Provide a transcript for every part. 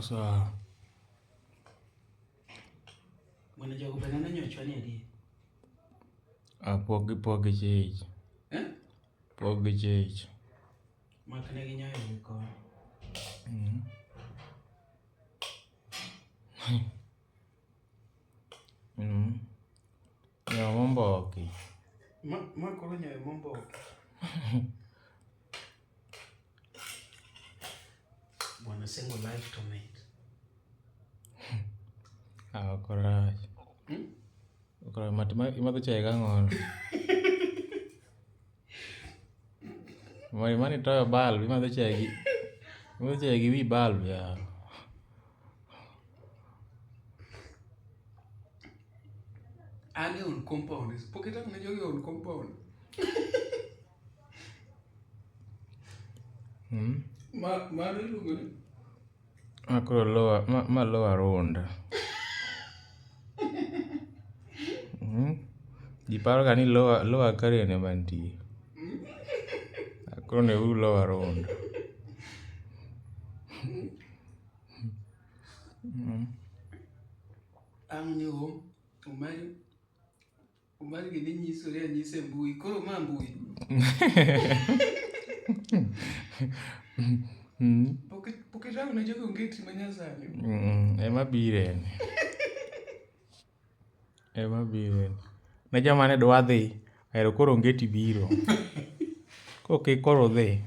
Sawa. Bwana jogo be neno nyochwa ni adier. Ah, pok gichich. Eh? Pok gichich. Mak ne gi nyoyo gi koni. Nyoyo momboki. Ma koro nyoyo momboki. Bwana single life to mate. Ah, ok orach. Hmm? Ok orach. Mat ma imadho chai gang'ono. Mani mani toyo bulb, imadho chai gi imadho chai gi wi bulb ya. An e on compound. Pok itang'o ne jogi on compound. Ma mano iluongo ni Ma koro lower, ma lower runda. Ji paro ga ni lower, lower Karen ema nitie. Koro neuru lower runda. Ang' ni o Omari Omari gi nyisore anyisa e mbui. Koro ma mbui. Pok itang'o ne jogi ongeti ma nyasani. Ema bire ni. Ema bire ni. Ne joma ne dwa dhi, ero koro ongeti biro. Koro kik koro udhi.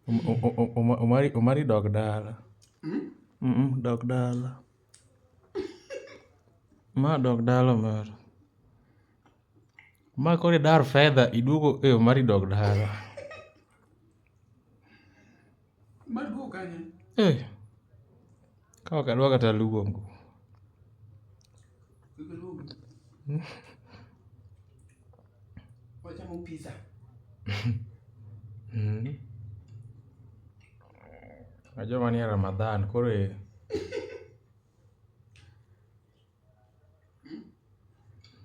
Omari, Omari dog dala. Dog dala. Ma dog dala Omari. Ma koro idar fedha iduogo e Omari dog dala. Ma duogo kanye? Eh. Ka ok adwa kata luongo. Kik iluongi. Wachamo pizza. Joma nie Ramadhan koro e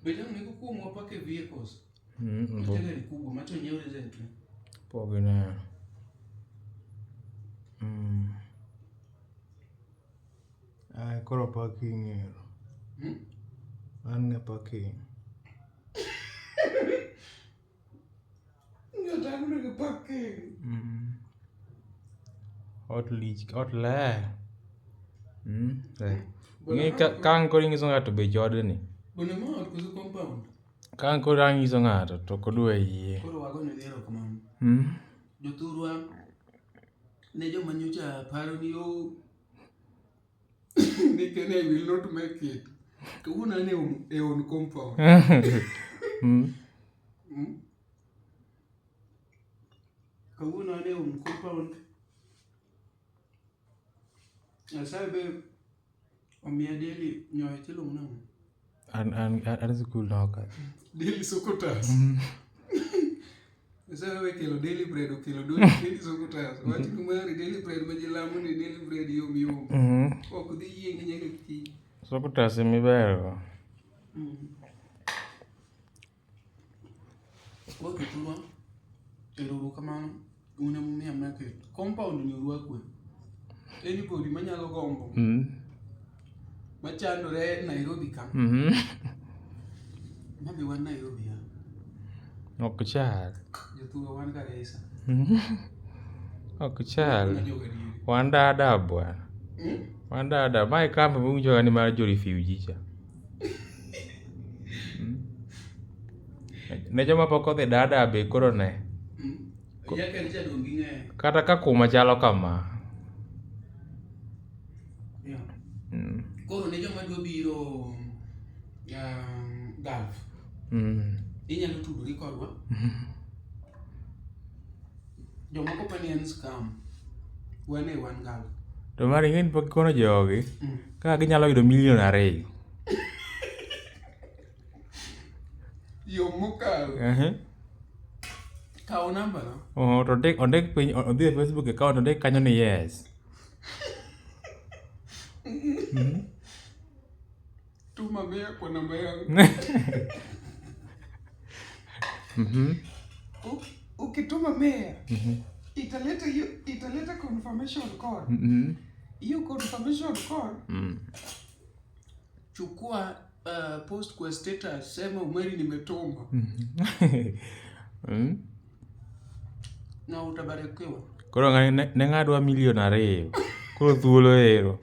Be tang' nego kuomwa pake vehicles. Macha gari kubwa, macha onyiew recently. Pok gineno. Ay, koro parking ero. An e parking. Ng'ato nego parking. Ot lich, ot ler. Ler. Ng'e ka ang' koro inyiso ng'ato bech odni. Bwana ma ot koso compound. Ka ang' koro anyiso ng'ato to ok odwa yie. Koro wagone erokamano. Jothurwa ne joma nyocha paro ni o ni Kenya will not make it. Kawuono an e own compound. Kawuono an e own compound. Nyasaye be omiya daily nyoyo tiluongo nang'o? An sikul noka. Daily sokotas. Nyasaye we kelo daily bread okelo daily sokotas. Wach ni mari daily bread ma ji lamo ni daily bread yom yom. Ok dhi yieng'i nyaka kiny. Sokotas emiberogo. Koro jothurwa, ero uru kamano un emomiyo make it. Compound ni urwakwe. Anybody manyalo gombo machandore Nairobi ka. Mabe wan Nairobi ya. Ok chal. Jothurwa wan Garissa. Ok chal. Wan Dadaab bwana. Wan Dadaab. Mae kambi miwinjo ni mar jo refugee cha. Ne joma pok odhi Dadaab be koro ne. Kata ka kuma chalo kama. Koro ne joma dwa biro Gulf. Inyalo tudori kodwa. Jomoko pa ni en scam. Wan e wan Gulf. To mara ing'e ni pok ikono jogi kaka ginyalo yudo milion 2. Yo mokalo. Kaw namba no. Oh, to ondik piny, odhi e Facebook account ondik kanyo ni yes. Tuma mia kwa namba yangu. Ukituma mia italeta hiyo, italeta confirmation code. Hiyo confirmation code chukua, post kwa status, sema Umeri nimetuma na utabarikiwa. Koro ng'ani ne ng'adwa milion 2. Koro thuolo ero.